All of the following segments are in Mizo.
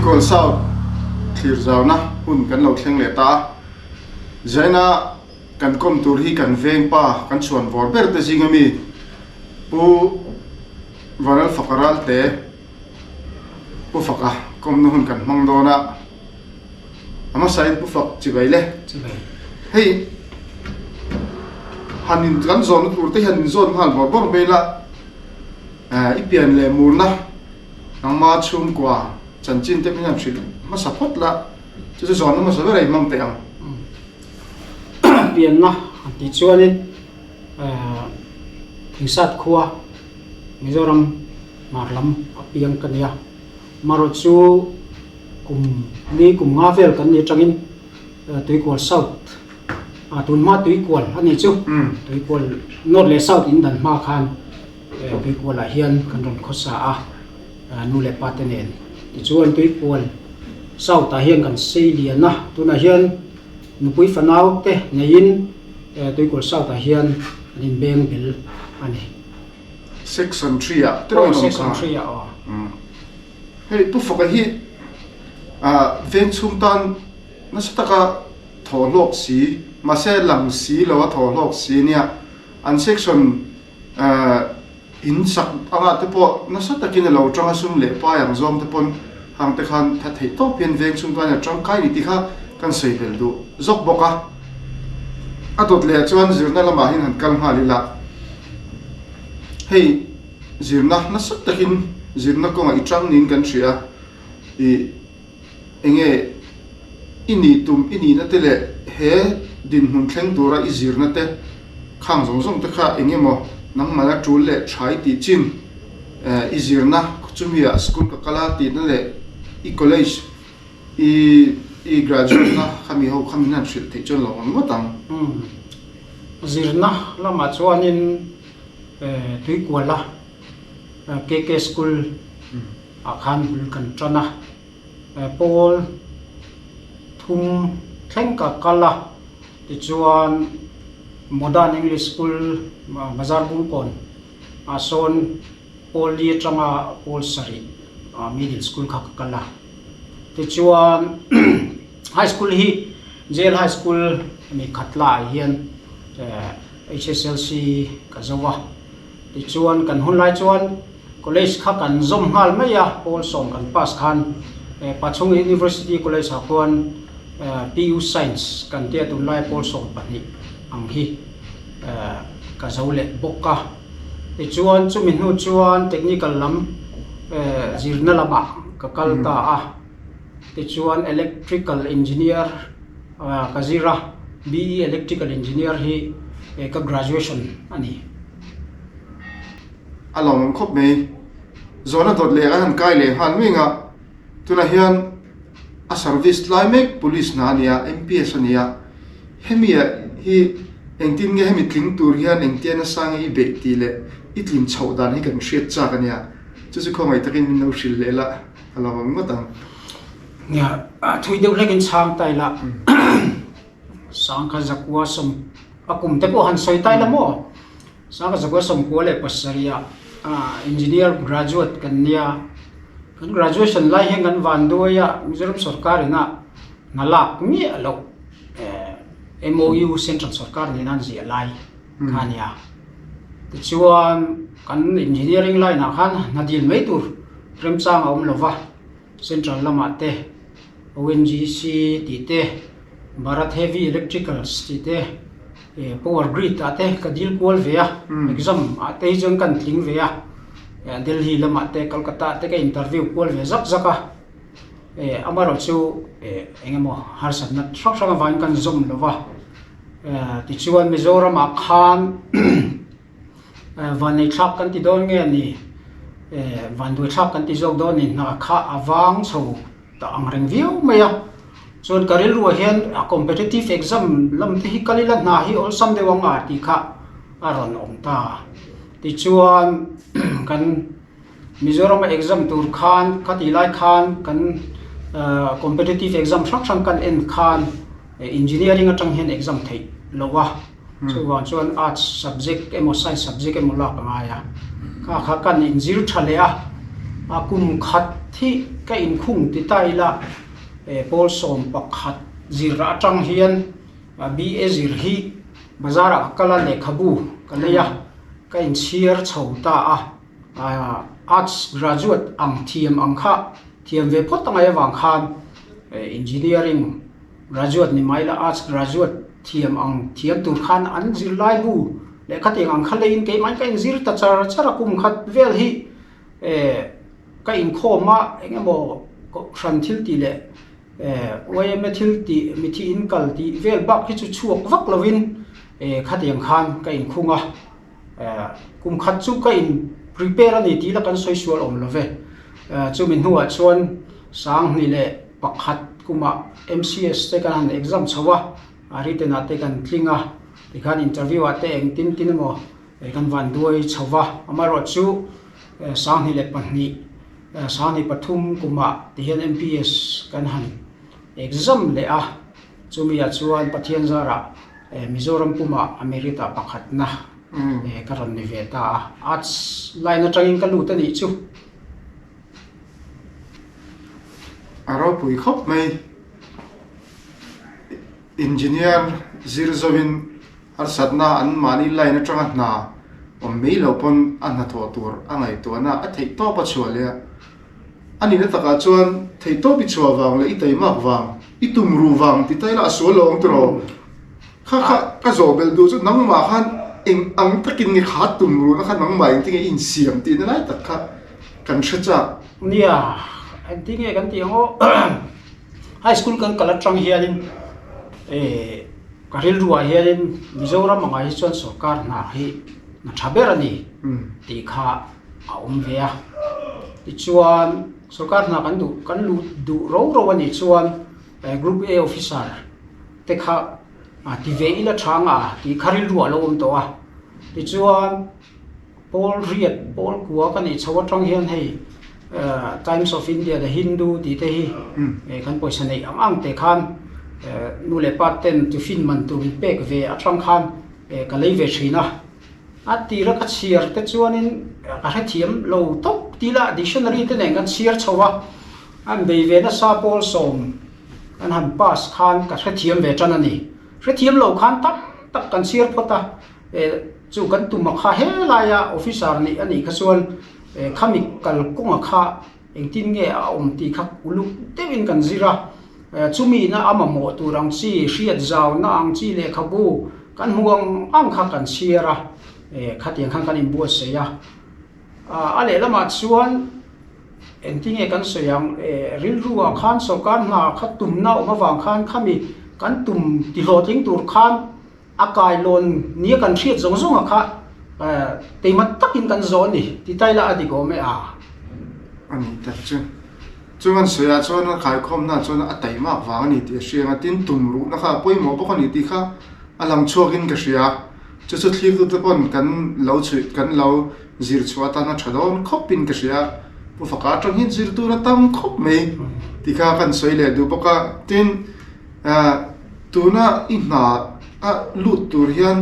Tuikual South thlir zauna hun kan lo thleng leh ta a, Zaina kan kawm tur hi kan veng pa kan chhuan vawr ber te zinga mi Pu Vanral Faka Ralte Pu Faka kawmna hun kan hmang dawn a, a hmasain Pu Fak chibai le. Chibai. Hei han in kan zawnna tur te hian in zawn nghal bawrh bawrh mai la, i pian leh murna nangma chhungkua chanchin te min han hrilh hmasa phawt la, chu chu zawnna hmasa ber a inhmang teh ang. Pianna han tih chuanin Thingsat khua Mizoram hmar lam a piang ka nia. Marawh chu kum ni kum nga vel kan ni atangin Tuikual South ah tun hma Tuikual a nih chu Tuikual North leh South in dan hma khan Tuikual ah hian kan rawn khawsa a nu leh pa te nen. Tichuan Tuikual South ah hian kan sei lian a, tunah hian nupui fanau te neiin Tuikual South ah hian an inbeng bel a ni. Section 3 ah te rawn awm kha. Section 3 ah aw. Hei Pu Faka hi veng chhung tan nasa taka thaw hlawk si, mahse lang si lo a thaw hlawk si nia. An section in sak anga te pawh nasa takin a lo tang a sum leh pai ang zawng te pawn hang te khan tha theih tawp hian veng chhung tan a tangkai ni tih kha kan sawi bel duh zawk bawk a. A dawt leh ah chuan zirna lamah hian han kal nghal ila hei zirna nasa takin zirna kawngah i tang niin kan hria a, ih enge i nih tum i nihna te leh he dinhmun thleng tura i zirna te khang zawng zawng te kha eng emaw nangmah a tul leh tha i tih chin i zirna chumi ah school ka kal a tihna leh i college I i graduate na khami ho kha min han hrilh theih chuan lo ang ngawt ang. Umm zirna lamah chuanin Tuikuala KK School ah khan bul kan tan a, pawl thum thleng ka kal a, tichuan Modern English School Bazar Bungkawn ah sawn Pawl li atanga pawl sarih middle school kha ka kal a, tichuan high school hi Jail high school mi khatla ah hian HSLC ka zo a, tichuan kan hun lai chuan college kha kan zawm nghal mai a, pawl sawm kan pass khan Pachhung University College ah khuan PU Science kan tia tunlai pawl 12 ang hi ka zo leh bawk a. Tichuan chumi hnu chuan technical lam zirna lamah ka kal ta a, tichuan electrical engineer ka zir a, BE Electrical Engineer hi ka graduation a ni. A lawmawm khawp mai. Zawhna dawt leh an han kai leh nghal mai ang a, tunah hian a service lai mek police hna a ni a, MPS a ni a, Hemi ah hi engtin nge hemi tling tur hian engtia nasa nge i beih tih leh i tlin chhoh dan hi kan hriat chak a nia. Chu chu khawngaih takin min lo hrilh leh la a lo awm ngawt ang. Nia, thui deuh hlekin chhang ta ila Sangkha Zakua sawm a kum te pawh han sawi ta ila maw? Sangkha Zakua 97 ah engineer graduate kan nia. Kan graduation lai hian kan van duai a, Mizoram sorkar ina hna lak miah loh MOU Central sorkar nena an ziah lai kha a ni a. Tichuan kan engineering line ah khan hna dil mai tur remchang a awm lo va, Central lamah te ONGC tih te, Bharat Heavy Electricals tih te, Power Grid ah te ka dil kual ve a, exam ah te hi chuan kan tling ve a, Delhi lamah te Kolkata ah te ka interview kual ve zak zak a. Amaherawhchu eng emaw harsatna hrang hrang avangin kan zawm lo va, tichuan Mizoramah khan vanneihthlak kan ti dawn nge ni, vanduaithlak kan ti zawk dawn ni hna kha a vang chho ta ang reng viau mai a, chuan ka rilruah hian a competitive exam lam te hi kal ila hna hi awlsam deuh ang a tih kha a rawn awm ta, tichuan kan. Mizoram a exam tur khan kha tih lai khan kan competitive exam hrang hrang kan en khan engineering atang hian exam theih loh a, chuvang chuan arts subject emaw science subject emaw lak a ngai a, kha kha kan inzir tha leh a, A kum khat hi ka inkhung ti ta ila pawl 11 zir atang hian BA zir hi bazar ah ka kal a lehkhabu ka lei a ka inchhiar chho ta a arts graduate ang thiam ang kha thiam ve phawt angai avang khan engineering graduate ni mai la arts graduate thiam ang thiam tur khan an zirlai bu lehkha tiang ang kha leiin keimah in ka inzir ta char char a kum khat vel hi ka inkhawm a eng emaw kohhran thil tih leh yma thil tih mithi in kal tih vel bak hi chu chhuak vak lovin khatiang khan ka inkhung a kum khat chu ka in prepare a ni tih la kan sawi sual awm love chumi hnuah chuan 2001 kumah M_C_S te kan han exam chho a a written ah te kan tling a tikhan interview ah te eng tin tin emaw kan van duai chho va amaherawhchu 2002 2003 kumah tihian M_P_S kan han exam leh a chumi ah chuan Pathian zarah Mizoram pumah a merit ah pakhatna ka rawn ni ve ta a arts line atangin ka lut a nih chu. A ropui khawp mai. Engineer zir zawin harsatna an mahni line atanga hna awm mai loh pawn a hnathawh tur a ngaihtuahna a theih tawp a chhuah leh a. A nihna takah chuan theih tawp i chhuah vang leh i taimak vang, i tum ruh vang ti ta ila a sual lo ang tiraw? Kha kha ka zawh belh duh chu nangmah khan eng ang takin nge kha tum ruhna kha nangmah engtin nge i insiam tihna lai tak kha kan hre chak. Nia, engtin nge kan tih ang aw. High school kan kal atang hianin eh ka rilruah hianin Mizoram angah hi chuan sorkar hna hi hna tha ber a ni tih kha a awm ve a. Tichuan sorkar hna kan duh kan luh duh ro ro a nih chuan group A officer te kha ti ve ila tha anga tih kha rilruah a lo awm tawh a. Tichuan. Pawl riat, pawl kua ka neih chho atang hian hei Times of India, The Hindu tih te hi kan pawisa neih ang ang te khan nu leh pa ten tiffin man tur in pek ve atang khan ka lei ve thin a. A tira ka chhiar te chuanin ka hrethiam lo tawp tih lah dictionary te nen kan chhiar chho a, an bei ve nasa pawl sawm kan han pass khan ka hrethiam ve tan a ni. Hrethiam lo khan tam tak kan chhiar phawt a. Chu kan tum a kha helaia officer nih a nih kha chuan khami kalkawnga kha engtin nge a awm tih kha uluk deuhin kan zir a, chumi ina a mamawh tur ang chi, hriat zauna ang chi lehkhabu kan hmu ang ang kha kan chhiar a, khatiang khan kan inbuatsaih a. A lehlamah chuan engtin nge kan sawi ang, rilruah khan sorkar hna kha tumna awm avang khan khami kan tum tihlawhtling tur khan, A kailawn nia kan hriat zawng zawng a kha keimah takin kan zawh a ni ti ta ila a dik awm e a. A ni tak chu. Chung an sawi ah chuan a kaikhawmna ah chuan a taimak vang a ni tih a hria ang a, tin tum ruhna kha a pawimawh bawk a ni tih kha a lang chhuakin ka hria. Chu chu thlirtute pawn kan lo chhuih kan lo zir chhuah atana tha dawn khawpin ka hria. Pu Faka atang hian zir tur a tam khawp mai tih kha kan sawi leh duh bawk a, tin Tuna i hna a lut tur hian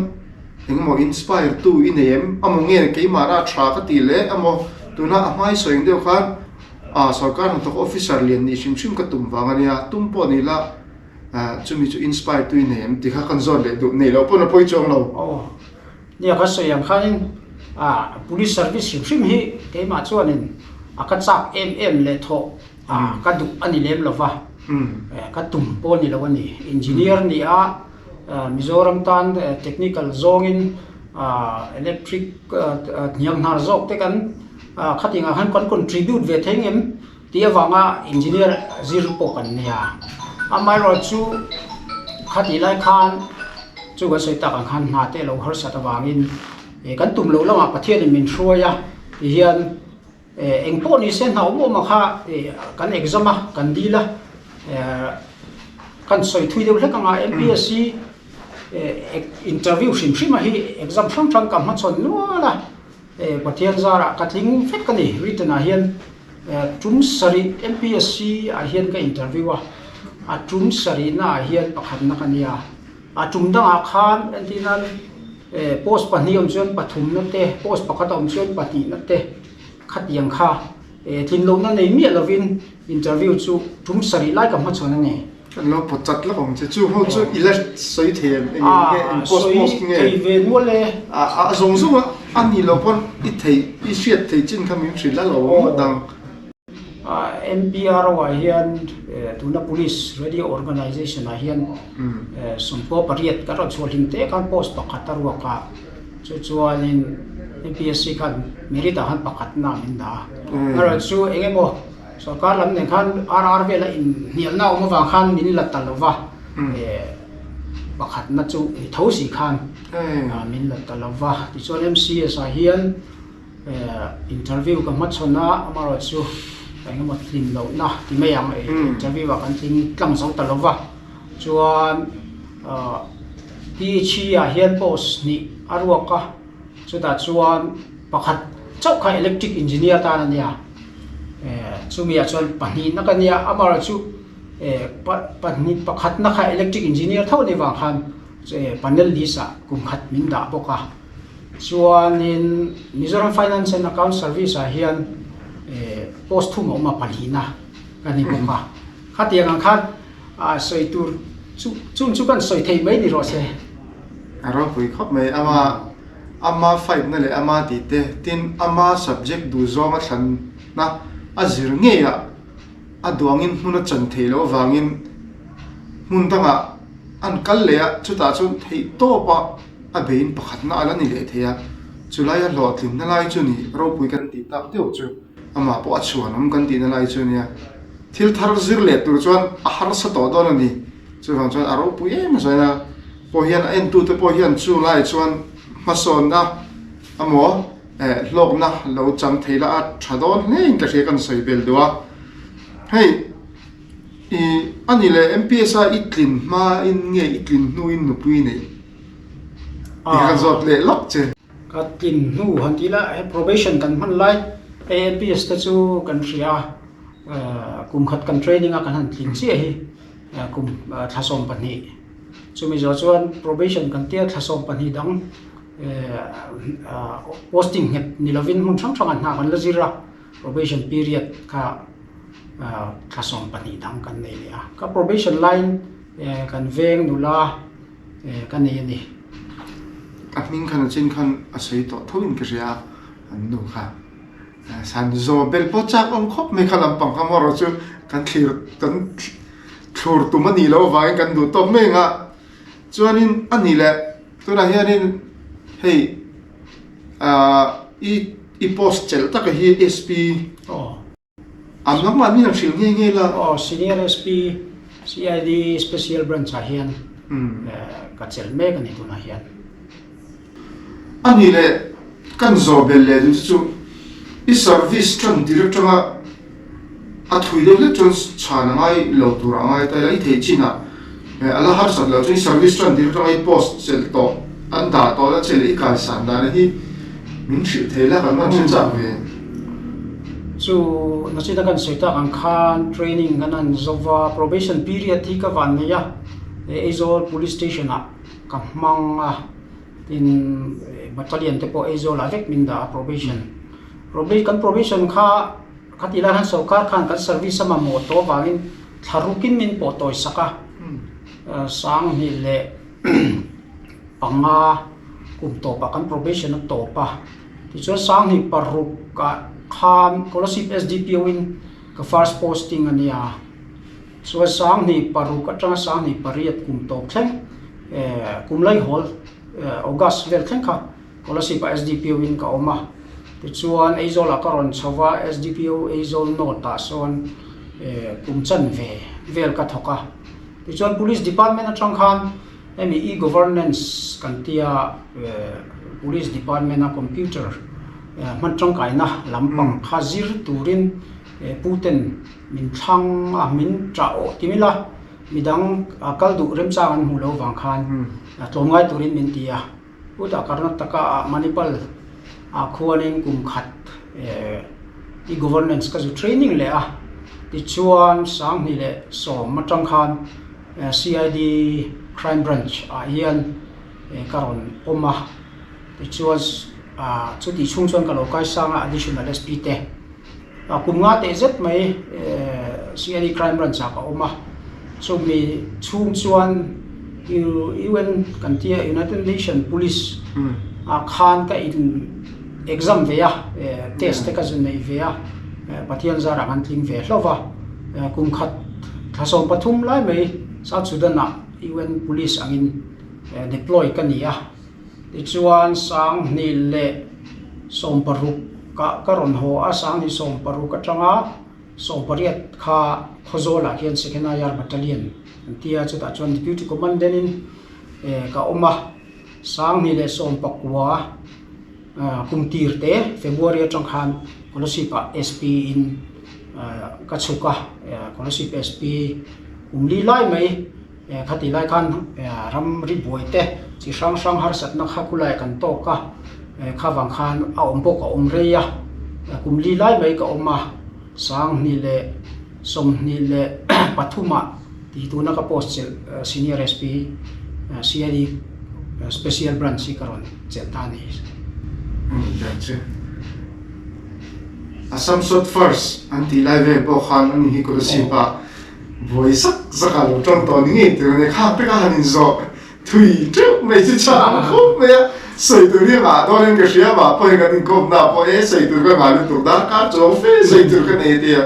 engemaw inspire tu i nei em? Amaw nge keimahna a tha ka tih leh amaw tuna a hmai sawi ang deuh khan ah sorkar hnathawk officer lian nih hrim hrim ka tum vang a nia, tum pawh ni la chumi chu inspire tu i nei em tih kha kan zawt leh duh nei loh pawn a pawi chuang lo. Aw nia ka sawi ang khanin ah police service hrim hrim hi keimah chuanin a ka chak em em leh thawh Ka duh a ni lem lo va, ka tum pawh a ni lo a ni. Engineer ni a, Mizoram tan technical zawngin electric hniang hnar zawk te kan khating ah khan kan contribute ve thei ngem tih avanga engineer zir pawh kan nia. Amaherawhchu khatih lai khan chu kan sawi tak ang khan hna te a lo harsat avangin kan tum loh lamah Pathianin min hruai a tihian Eng pawh ni se hna awm awm a kha kan exam a, kan dil a, kan sawi thui deuh hlek ang a, MPSC interview hrim hrim a hi exam hrang hrang ka hmachhawn nual a, Pathian zarah ka tling vek a ni, written ah hian tum sarih MPSC ah hian ka interview a, a tum sarihna ah hian pakhatna ka nia. A tum dangah khan entir nan post pahnih awm chuan pathumna te, post pakhat a awm chuan pahnihna te khatiang kha. Tlin lohna nei miah lovin interview chu tum sarih lai ka hmachhawn a ni. Kan lo pawt chat lawk ang che. Chu ho chu i la sawi thei em? Eng nge eng post post nge? Sawi thei ve nual e. A zawng zawng a a ni lo pawn i thei i hriat thei chin kha min hrilh a lo ngawt ang. NPRO ah hian tuna Police Radio Organisation ah hian sawmpua pariat kan rawn chhuah hlim te khan post pakhat a ruak a. Chu chuanin MPSC khan merit ah khan pakhatna min dah a. Erawh chu eng emaw sorkar lam nen khan RR vela inhnialna a awm avang khan min la ta lo va, pakhatna chu ni tho si khan min la ta lo va. Tichuan MCS ah hian interview ka hmachhawn a, amaherawh chu eng emaw tlin lohna ti mai ang interview ah kan tling tlang zo ta lo va. Chuan PHE ah hian post hnih a ruak a, chutah chuan pakhat chauh kha electric engineer tan a nia, chumi ah chuan pahnihna ka nia, amaherawh chu pahnih pakhatna kha electric engineer tho a nih vang khan panel list ah kum khat min dah bawk a, chuanin Mizoram Finance and Account Service ah hian post thum a awm a pahnihna ka ni bawk a, khatiang ang khan. A sawi tur chu chung chu kan sawi thei mai ni rawh se. A ropui khawp mai. Ama ama fight na leh ama tih te, tin ama subject duh zawng a thlan na a zir ngei ah a duangin hmun a chan theih loh avangin hmun dangah an kal leh a, chutah chuan theih tawp a a bein pakhatna a la ni leh thei a, chulai a hlawhtlinna lai chu ni ropui kan tih tak deuh chu. Amah pawh a chhuanawm kan tihna lai chu a nia. Thil thar zir leh tur chuan a harsa tawh dawn a ni. Chuvang chuan a ropui em a sawi a, pawh hian a entute pawh hian chu laiah chuan hmasawnna emaw eh hlawkna lo chang thei la a tha dawn hle in ka hria kan sawi bel duh a. Hei i a ni leh MPS a i tlin hma in nge i tlin hnu in nupui neih tih kha kan zawt leh lawk che. Ka tlin hnu han tih la he probation kan hman lai AMPS te chu kan hria a, kum khat kan training a kan han tlin chiah hi kum thla 12 chumi zawh chuan probation kan tia thla 12 dang posting nghet ni lovin hmun hrang hrangah hna kan la zir a, probation period kha thla 12 dang kan nei leh a, ka probation laiin kan veng nula. Ka nei a ni. A hming khan a chin khan a sawi tawh tho in ka hria a, an nu kha san zaw bel pawh chak awm khawp mai kha lampang kha maw erawh chu kan thlir kan thlur tum a nih loh avangin kan duh tawk mai ang a, chuanin a nih leh tunah hianin hei ah i i post chelh taka hi SP An lamah min han hrilh nghe nghe la. Aw, Senior SP, CID Special Branch ah hian ka chelh mek a ni tunah hian. A nih leh kan zawh belh leh duh te chu i service tan tir atanga a thui deuh hlek chuan chhan a ngai lo tur a ngai ta ila i theih chinah a la harsat loh chuan i service tan tir atanga i post chelh tawh an dah tawh la che leh i kaisan dan hi min hrilh thei la kan hman hre chak ve. Chu nachina kan sawi tak ang khan training kan han zo va, probation period hi ka van nei a, Aizawl Police Station ah ka hmang a, tin battalion te pawh Aizawl ah vek min dah a probation. Kan probation kha khatih lai khan sorkar khan kan service a mamawh tawh avangin thla rukin min pawh tawi sak a, 2000 leh panga kum tawpah kan probation a tawp a. Tichuan 2006 ah khan Kolasib SDPO in ka first posting a nia. Chuan 2006 atanga 2008 kum tawp thleng kum laihawl August vel thleng kha Kolasib ah SDPO in ka awm a. Tichuan Aizawl ah ka rawn chho va, SDPO Aizawl North ah sawn kum chanve vel ka thawk a. Tichuan Police Department atang khan Hemi e-governance kan tia Police Department a computer hman tangkaina lampang kha zir turin puten min thlang a, min tah awh ti mila midang kal duh remchang an hmuh lo vang khan tlawmngai turin min ti a. Utah Karnataka ah Manipal ah khuanin kum khat e-governance ka zu training leh a, tichuan 2010 atang khan CID Crime Branch ah hian ka rawn awm a, tichuan chutih chhung chuan ka lo kaisang a Additional SP te. Kum nga teh zet mai CID Crime Branch ah ka awm a, chumi chhung chuan UN kan tia United Nation Police ah khan ka in exam ve a, test te ka zu nei ve a, Pathian zarah kan tling ve hlauh va, kum khat thla 13 lai mai South Sudan ah UN Police angin deploy ka ni a. Tichuan 2016 ah ka rawn haw a, 2016 atanga 18 kha Khawzawlah hian Second IR Battalion an ti a, chutah chuan Deputy Commandant in ka awm a, 2019 kum tir te February atang khan Kolasib ah SP in ka chhuk a, Kolasib SP kum li lai mai. Khati lai khan ram ri buai te chi hrang hrang harsatna kha khulai kan tawk a, kha vang khan a awm bawk a awm rei a, kum li lai mai ka awm a, 2023 ah tih tuna ka post chelh Senior SP CID Special Branch hi ka rawn chelh ta a ni. Assam South First an tih lai vel pawh khan ani hi Kolasib ah Buai zak zak a lo tawng tawh ni ngei tur a ni. Kha pek a han inzawh thui teuh mai chu chang khawp mai a, sawi tur hi a ngah dawn in ka hria mah pawhin kan inkawmna pawh e sawi tur ka ngah lutuk darkar chuang fe sawi tur ka nei a ti a.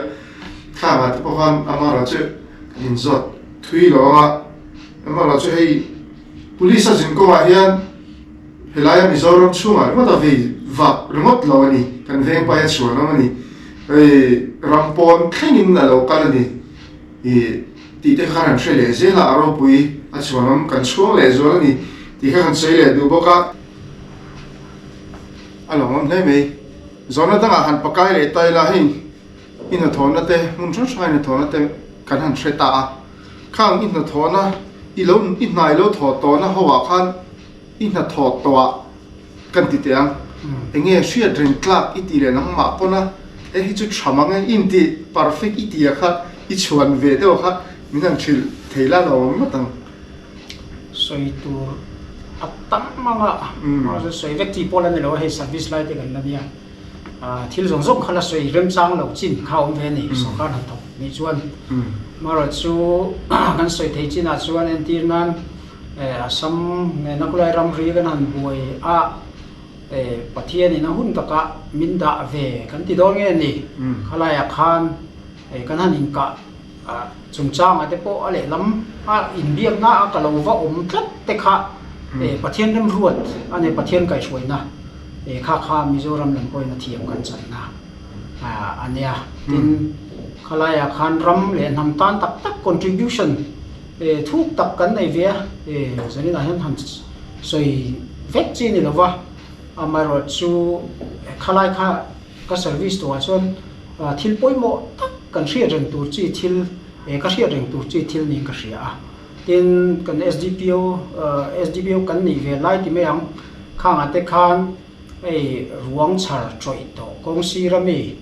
Kha ngah te pawh khan amaherawh chu kan inzawt thui lo ang a, amaherawh chu hei police a zin kawngah hian helaia Mizoram chhungah ringawt a vei vak ringawt lo a ni, kan veng paia chhuan awm a ni. Hei ram pawn thlengin a lo kal a ni i tih te khan an hre leh zel a, a ropui a chhuan awm kan chhuang leh zual a ni tih kha kan sawi leh duh bawk a. A lo awm hle mai. Zawhna dangah han pakai leh ta ila hei i hnathawhna te hmun hrang hranga i hnathawhna te kan han hre ta a, khang i hnathawhna i lo i hna i lo thawh tawhna ho ah khan I hnathawh tawh ah kan ti teh ang, enge hriat reng tlak i tih leh nangmah pawn a, e hi chu tha mang e, i inti perfect i tih ah kha i chhuan ve deuh ah kha min han hrilh thei la lo ang ngawt ang. Sawi tur a tam mang a, mahse sawi vek chi pawh la ni lo a, hei service lai te kan la nia, thil zawng zawng kha la sawi remchang lo chin kha a awm ve a ni, sorkar hnathawk nih chuan. Amaherawhchu kan sawi thei chinah chuan entir nan, Assam nena khawlai ramri kan han buai a, Pathianin a hun takah min dah ve kan ti dawn nge ni? Khalaiah khan kan han inkah chungchangah te pawh a lehlam a inbiakna a ka lo va awm tlat te kha Pathian remruat a ni, Pathian kaihhruaina kha kha Mizoram lam pawhin a thiam kan channa a nia. Tin, khalaiah khan ram leh hnam tan tak tak contribution, Thuk tak kan nei ve a, zaninah hian han sawi vek chi a ni lo va, amaherawh chu khalai kha ka service tawhah chuan thil pawimawh tak kan hriat reng tur chi thil, ka hriat reng tur chi thil niin ka hria a. Tin, kan SDPO, SDPO kan nih ve lai ti mai ang, khangah te khan hei ruang chhar tawih tawh kawng sir ami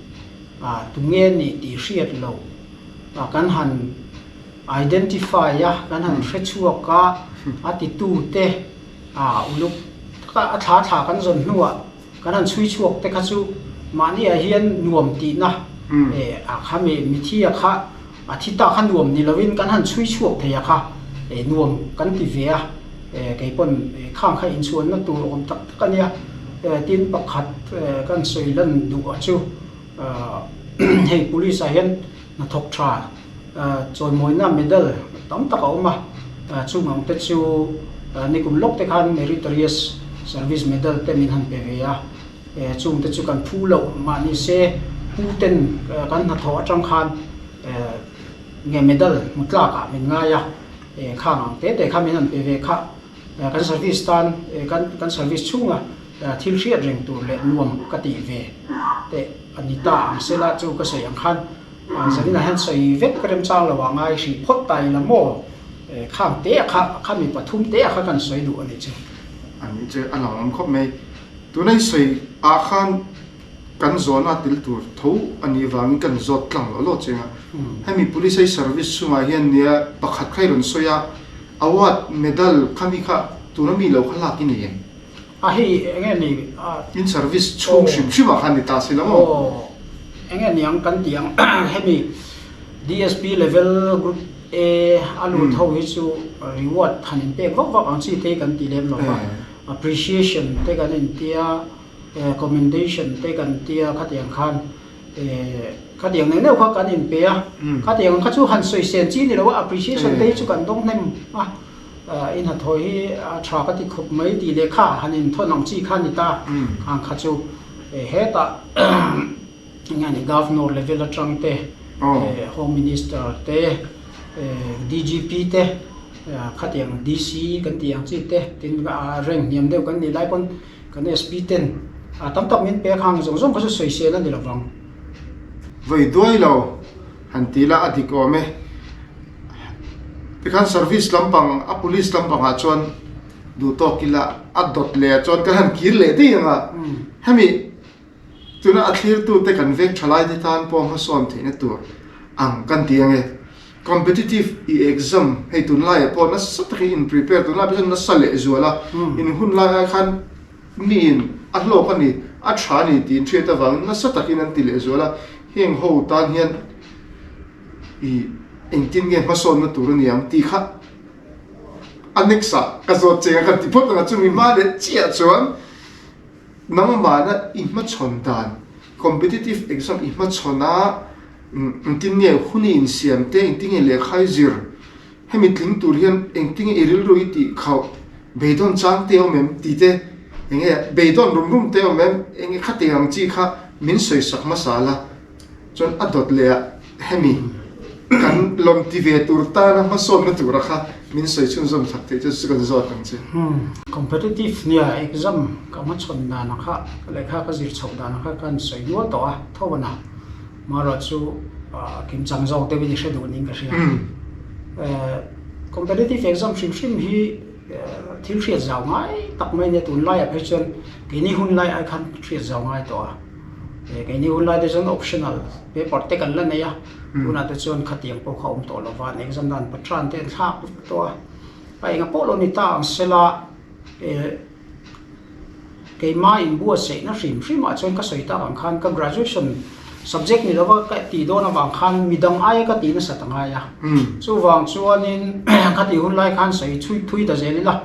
tunge nih tih hriat loh kan han Identify a kan han hre chhuak a, a titu te a uluk taka a thla thla kan zawn hnuah kan han chhui chhuak te kha chu mahniah hian nuam tihna a kha mi mithi a kha a thi ta kha nuam ni lovin kan han chhui chhuak thei a kha nuam kan ti ve a, kei pawn khang kha inchhuanna tur awm tak tak a nia. Tin pakhat kan sawi lan duh a chu hei police ah hian hnathawk tha Chawimawina medal tam tak a awm a, chung ang te chu nikum lawk te khan Meritorious Service Medal te min han pe ve a, chung te chu kan phu loh mah ni se pu ten kan hnathawh atang khan nge medal hmu tlak ah min ngai a, khang ang te te kha min han pe ve kha kan service tan kan service chhunga thil hriat reng tur leh nuam ka tih ve te a ni ta ang sela chu ka sawi ang khan. Zaninah hian sawi vek remchang lo ah ngai hrih phawt ta ila maw? Khang te a kha, kha mi pathum te a kha kan sawi duh a ni chu. A ni chu a lang awm khawp mai. Tuna i sawi ah khan kan zawhna tel tur tho a nih vangin kan zawt tlang lo lo cheng a. Hemi Police ai service chhungah hian nia pakhat kha i rawn sawi a, award, medal kha mi kha tuna mi lo kha lak i nei em? A hei eng nge ni a. In service chhung hrim hrim ah khan ni ta si lo maw? Aw. eng nge niang kan tih ang hemi DSP level group A a lut ho hi chu reward han in pek vak vak ang chi te hi kan ti lem lo va, appreciation te kan intia, commendation te kan tia khatiang khan khatiang neuh neuh kha kan inpe a, khatiang kha chu han sawi sen chi ni lo a, appreciation te hi chu kan dawng hnem a. I hnathawh hi a tha ka ti khawp mai tih leh kha han inthawn ang chi kha a ni ta. Khang kha chu hetah eng nge ni Governor level atang te, Home Minister te, DGP te, khatiang DC kan tih ang chi te, tin rank hniam deuh kan nih lai pawn kan SP ten tam tak min pek hang zawng zawng kha chu sawisel a ni lovang. Vawi duai lo han ti la a dik awm e. Tikhan service lampang a police lampang ah chuan duh tawk ila a dawt leh ah chuan kan han kir leh daih ang a, hemi tuna a thlir tu te kan veng tha lai te tan pawh hmasawn theihna tur ang kan ti ang e. Competitive i exam hei tunlai ah pawh nasa takin in prepare tunlai pawh chuan nasa leh zual a, in hun lai ai khan miin a hlawk a ni, a tha a ni tih in hriat avangin nasa takin an ti leh zual a, heng ho tan hian I engtin nge hmasawnna tur a ni ang tih kha a next ah ka zawt cheng a kan ti phawt ang a, chumi hma leh chiah chuan nangmahna i hmachhawn dan competitive exam i hmachhawn a engtin nge hun i insiam te engtin nge lehkha i zir hemi tling tur hian engtin nge i rilru i tih khauh beidawn chang te awm em tih te enge beidawn rum rum te awm em enge khatiang ang chi kha min sawisak hmasa la. Chuan a dawt leh ah hemi kan lawm ti ve tur tana hmasawnna tura kha min sawi chhunzawm chak theih chu chu kan zawt ang che. Competitive nia exam ka hmachhawn dana kha lehkha ka zir chhoh dana kha kan sawi nual tawh a tho a na. Marawh chu kimchang zawk deuhin i hre duh niin ka hria. Competitive exam hrim hrim hi thil hriat zau ngai tak mai nia tunlaiah phei chuan keini hun lai ai khan hriat zau ngai tawh a. Keini hun lai te chuan optional paper te kan la nei a, tunah te chuan khatiang pawh kha a awm tawh lo va, an exam dan patran te an thlak vek tawh a, a enga pawh lo ni ta ang sela keimah inbuatsaihna hrim hrim ah chuan ka sawi tak ang khan ka graduation subject ni lova ka tih dawn avang khan midang aia ka tih nasat a ngai a, chuvang chuanin khatih hun lai khan sawi chhui thui ta zel ila.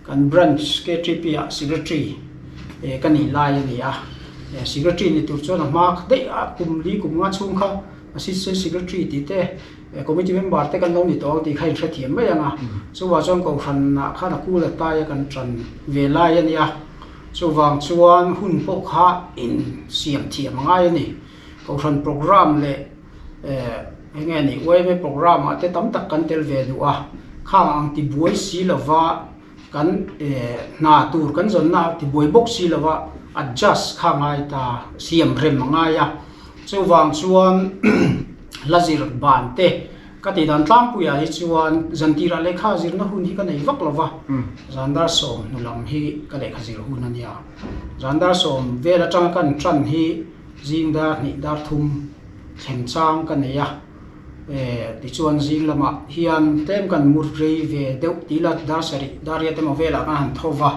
Kan branch KTP ah secretary ka nih lai a ni a, secretary ni tur chuan a hma daih a kum li kum nga chhung kha assistant secretary tih te committee member te kan lo ni tawh ang tih kha in hrethiam mai ang a, chuvang chuan kohhran ah khan a kul a tai a kan tan ve lai a ni a, chuvang chuan hun pawh kha in siam thiam a ngai a ni, kohhran programme leh eng nge ni yma programme ah te tam tak kan tel ve duh a, khang ang ti buai si lova kan hna tur kan zawnna ah ti buai bawk si lova adjust kha a ngai ta siam rem a ngai a, chuvang chuan hla zir ban te ka tih dan tlangpuiah hi chuan zantirah lehkha zirna hun hi ka nei vak lova, zandar sawm hnu lam hi ka lehkha zir hun a nia, zandar sawm vel atanga kan tan hi. Zing dar hnih dar thum thlen chang ka nei a, tichuan zing lamah hian tlem kan mut rei ve deuh tih la dar sarih dar riat emaw velah khan han tho va,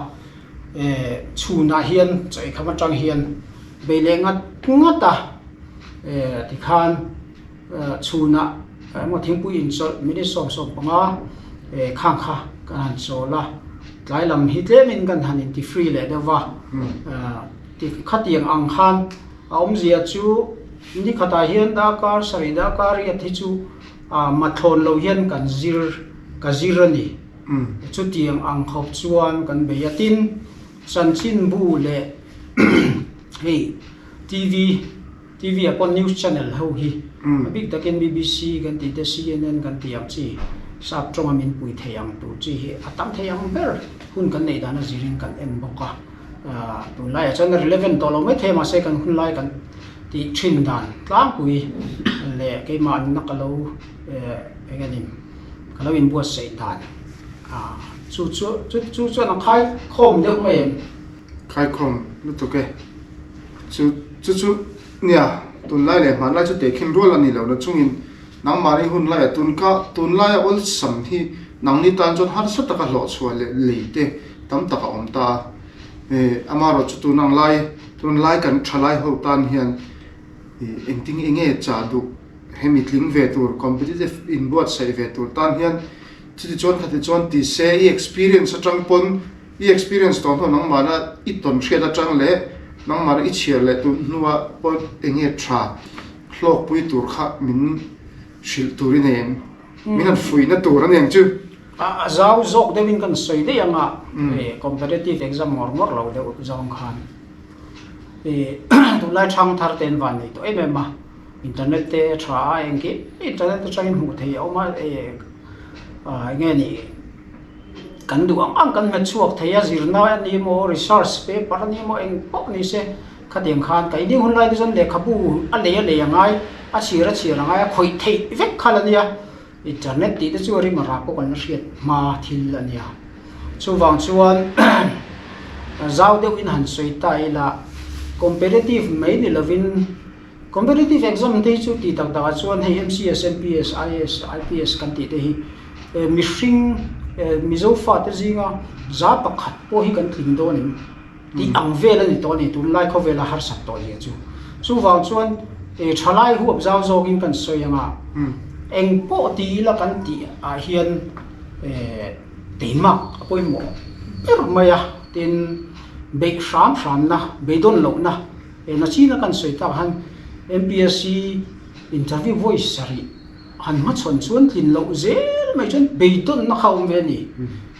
chhunah hian chaw eikham atang hian bei leh ngat ngat a, tikhan chhunah emaw thingpui inchawlh minute 75 khang kha kan han chawl a, tlai lam hi tlemin kan han inti free leh deuh va. Ti khatiang ang khan a awmzia chu ni khatah hian darkar sarih darkar riat hi chu mathlawn lo hian kan zir ka zir a ni. Chutiang ang khawp chuan kan bei a. Tin, chanchinbu leh hei TV TV ah pawh news channel ho hi a bik takin BBC kan tih te CNN kan tih ang chi sap tawnga min pui thei ang tur chi hi a tam thei ang ber hun kan neih dan a zirin kan en bawk a. Tunlaiah chuan a relevant tawh lo mai thei mahse kan hunlai kan tih thin dan tlangpui leh keimah nuna ka lo eng nge ni ka lo inbuatsaih dan chu chu chu chuan a khai khawm deuh mai em? Khai khawm lutuk e. Chu chu chu nia tunlai leh hmanlai chu tehkhin rual a ni lo na chungin nangmahni hunlaiah tunka tunlaia awlsam hi nangni tan chuan harsa taka hlawhchhuah leh lei te tam tak a awm ta a, amaherawhchu tun ang lai, tun lai kan thalai ho tan hian Engtin enge chah duh hemi tling ve tur competitive inbuatsaih ve tur tan hian chuti chuan khati chuan ti se i experience atang pawn i experience tawh hnuah nangmahna i tawn hriat atang leh nangmahna i chhiar leh tun hnuah pawh enge tha hlawkpui tur kha min hrilh tur i nei em? Min han fuihna tur a ni ang chu. A zau zawk deuhin kan sawi daih ang a, competitive exam ngawr ngawr lo deuh zawng khan tunlai thang thar te an van nei tawh em em a, internet te a tha a, engkim internet atangin hmuh theih a awm a, eng nge ni kan duh ang ang kan hmet chhuak thei a, zirna a ni emaw research paper a ni emaw eng pawh ni se khatiang khan ka inning hun lai te chuan lehkhabu a lei a lei a ngai, a chhir a chhir a ngai a, khawih theih vek kha la nia. Internet tih te chu a rim a rah pawh kan la hriat hma thil a nia. Chuvang chuan zau deuhin han sawi ta ila competitive mai ni lovin competitive exam te hi chu tih tak takah chuan hei MCS, MPS, IAS, IPS kan tih te hi mihring Mizo fate zinga za pakhat pawh hi kan tling dawn em tih ang vel a ni tawh a ni tunlai khawvela harsat tawh zia chu. Chuvang chuan thalai huap zau zawkin kan sawi ang a, eng pawh ti ila kan tih ah hian teimak a pawimawh ber mai a, tin beih hram hramna, beidawn lohna nachina kan sawi tak han MPSC interview vawi sarih han hmachhawn chuan tlin loh zel mai chuan beidawnna kha a awm ve a ni.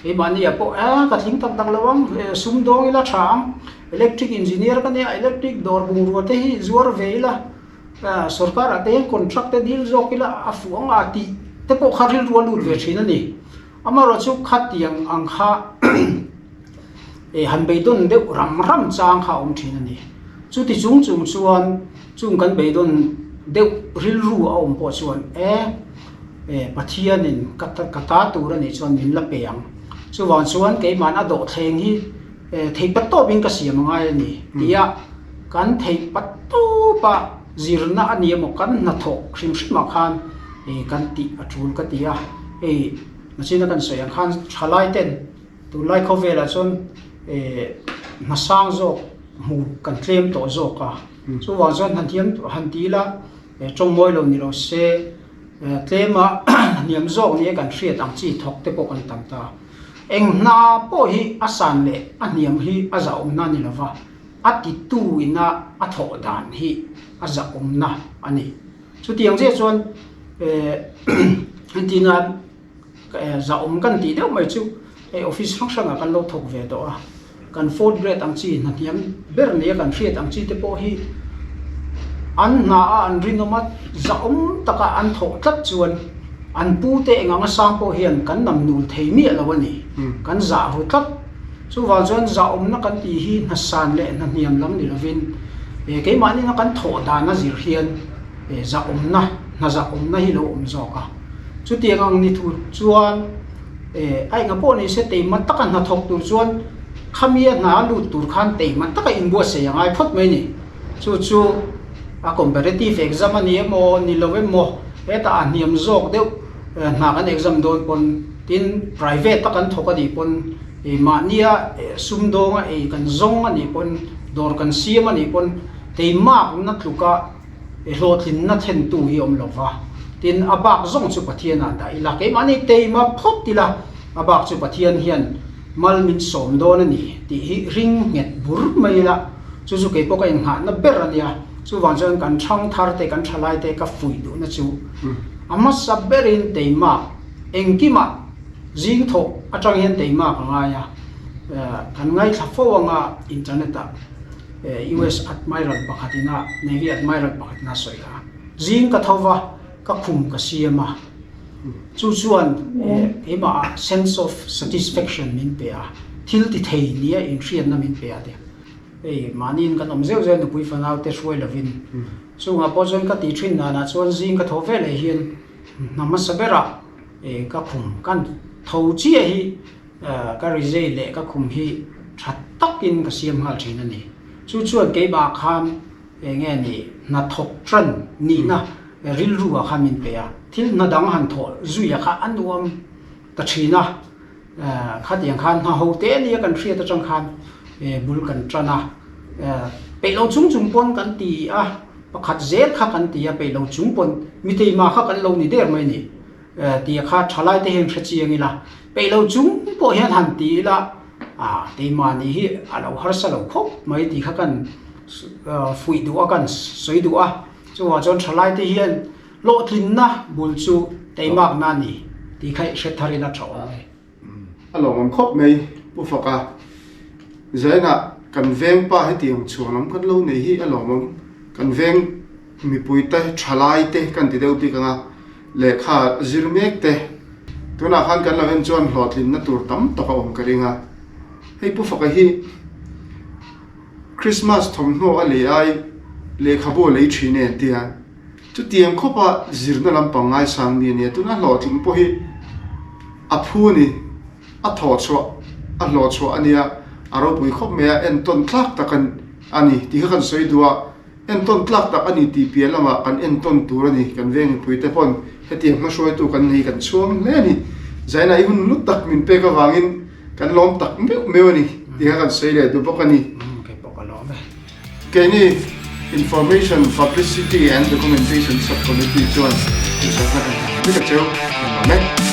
Keimahni ah pawh a ka tling tak tak lo ang, sum dawng ila tha ang, electric engineer ka nia, electric dawr bungrua te hi zuar ve ila, sorkar ah te hian contract te dil zawk ila a fuh ang a tih te pawh kha rilru a lut ve thin a ni. Amaherawhchu khatiang ang kha han beidawn deuh ram ram chang kha a awm thin a ni. Chuti chung chung chuan chung kan beidawn deuh rilru a awm pawh chuan e Pathianin ka ta tur a nih chuan min la pe ang. Chuvang chuan keimahna dawhthleng hi thei pat tawpin ka siam a ngai a ni tia kan theih pat tawpa zirna a ni emaw kan hnathawh hrim hrimah khan kan tih a tul ka ti a. Hei nachina kan sawi ang khan thalai ten tunlai khawvelah chuan hnasang zawk hmu kan tlem tawh zawk a, chuvang chuan han thiam han ti ila tawngmawi lo ni lo se tlema hniam zawk nia kan hriat ang chi thawk te pawh kan tam ta. Eng hna pawh hi a san leh a hniam hi a zahawmna a ni lo va, a titu ina a thawh dan hi a zahawmna a ni. Chutiang chiah chuan entina zahawm kan tih deuh mai chu hei office hrang hrangah kan lo thawk ve tawh a, kan fourth grade ang chi hna hniam ber nia kan hriat ang chi te pawh hi an hna a an rinawm a zahawm taka an thawh tlat chuan an pu te eng anga sang pawh hian kan nam nul thei miah lo a ni, kan zah ru tlat. Chuvang chuan zahawmna kan tih hi hna san leh hna hniam lam ni lovin keimahni na kan thawh dan a zir hian zahawmna, hna zahawmna hi lo awm zawk a. Chutiang ang ni thu chuan a enga pawh ni se teima taka hna thawk tur chuan khami a hna a lut tur khan teima taka inbuatsaih a ngai phawt mai ni. Chu chu a comparative exam a ni emaw ni lo emaw hetah a hniam zawk deuh hna kan exam dawn pawn tin private a kan thawk a nih pawn mahnia sumdawnga ei kan zawng a nih pawn dawr kan siam a nih pawn teimakna tluka hlawhtlinna thlentu hi a awm lo va, tin a bak zawng chu Pathian ah dah ila keimahni teima phawt ila a bak chu Pathian hian mal min sawm dawn a ni tih hi ring nghet bur mai ila chu chu keipawh ka inngahna ber a nia, chuvang chuan kan thang thar te kan thalai te ka fuih duhna chu a hmasa berin teimak engkimah zing thawh atang hian teimak a ngai a, kan ngaithla fo anga internet ah. US Admiral pakhatin a Navy Admiral pakhatin a sawi a, zing ka tho va, ka khum ka siam a, chu chuan keimah ah sense of satisfaction min pe a, thil ti thei nia inhriatna min pe a ti. Hei mahniin kan awm zeuh zeuh nupui fanau te hruai lovin chungah pawh chuan ka tih thin danah chuan zing ka tho veleh hian hna hmasa berah ka khum kan tho chiah hi Ka rizei leh ka khum hi tha takin ka siam nghal thin a ni. Chu chuan keimah khan eng nge ni hnathawk tan nihna rilru ah khan min pe a, thil hna dang han thawh zui ah kha a nuam ta thin a. Khatiang khan hna ho te nia kan hriat atang khan bul kan tan a, peih lo chung chung pawn kan ti a. Pakhat zel kha kan ti a, peih lo chung pawn mi teima kha kan lo ni der mai ni tih kha thalai te hian hre chiang ila, peih lo chung pawh hian han ti ila ah teima nih hi a lo harsa lo khawp mai tih kha kan fuih duh a, kan sawi duh a. Chuvang chuan thalai te hian hlawhtlinna bul chu teimakna a ni tih kha i hre thar ila tha awm e. A lawmawm khawp mai Pu Faka. Zainah kan veng pa hetiang chhuang lam kan lo nei hi a lawmawm. Kan veng mipui te, thalai te kan ti deuh bik ang a, lehkha zir mek te. Tunah khan kan lo en chuan hlawhtlinna tur tam tak a awm ka ring a. Hei Pu Faka hi Christmas thawmhnaw a lei ai lehkhabu a lei thin e an ti a. Chutiang khawpa zirna lampang ngaisang mi a nia, tuna hlawhtling pawh hi a phu a ni, a thawh chhuah, a hlawh chhuah a nia, a ropui khawp mai a, entawn tlak tak a ni tih kha kan sawi duh a, entawn tlak tak a ni tih piah lamah kan entawn tur a ni, kan veng mipuite pawn hetiang hmahruaitu kan nei kan chhuang hle a ni. Zaina i hun lut tak min pek avangin kan lawm tak meuh meuh a ni tih kha kan sawi leh duh bawk a ni. Keini Information, Publicity and Documentation Sub-Committee chuan duhsakna kan hmu vek a cheu, kan lawm e.